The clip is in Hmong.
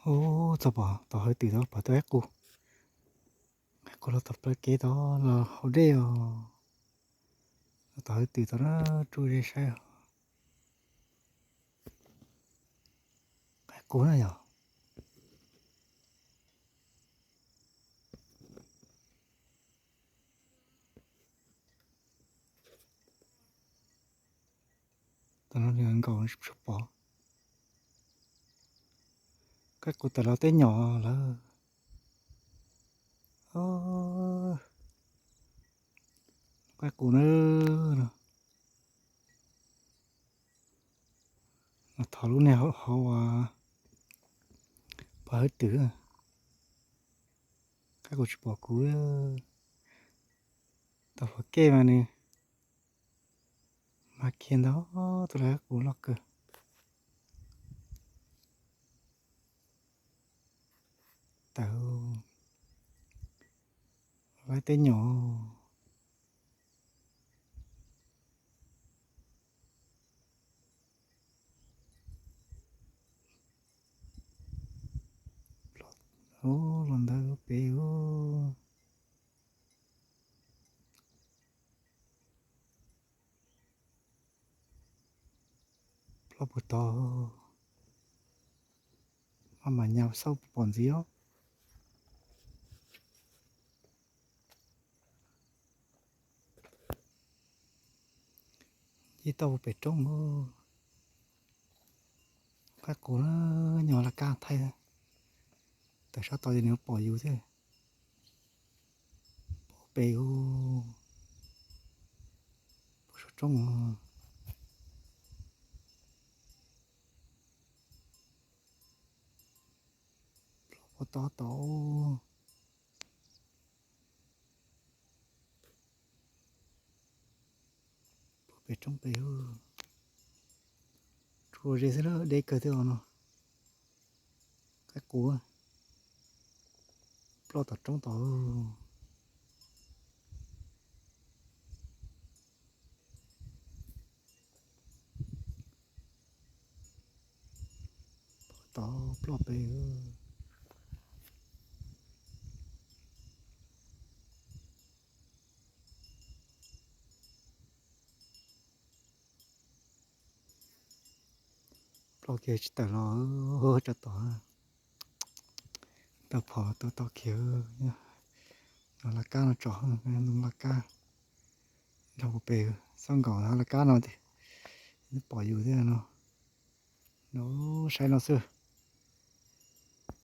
Ub, txog pom tom hawv twm tod pom tau qaib qus. Qaib qus los tom plawv kev tod los haus dej os. Los tom hawv twm tod na, tsuj ze saib os. Qaib qus na yog. Tom no nws nkaum tsis pom. Qaib qus tawm los teb nyom lawm. Qaib qus na. Los thov lub niag hauv, hauv, pom hawv twm. Qaib qus tsis pom kuv. Tau fov kej mas nws mas khiav ntau, tus lawv qaib qus loj kawg. Tawm, laib teb nyom. Ub, los ntawd pem ub. Ploj puag tod. Maj mam nyas xauj pom ntxiv os. Ncig toj puag pem roob. Qaib qus na, nyob laj kab thaij. Tawm sab tod ces nws pom yus thiab. Pem ub, puag saum roob. Ploj puag tod tod. Puag pem roob pem ub. Tsuas ze xwb na, deb kawg thiab os no. Qaib qus ploj tom roob tod. Tod ploj pem. Ploj kiag tsis tawm los rau tod. Tau phom tau tau khiav. Nyob laj kab no tso, laj kab dhau pem, xauj nkaus laj kab no ces pom yus thiab no. No, saib no xwb.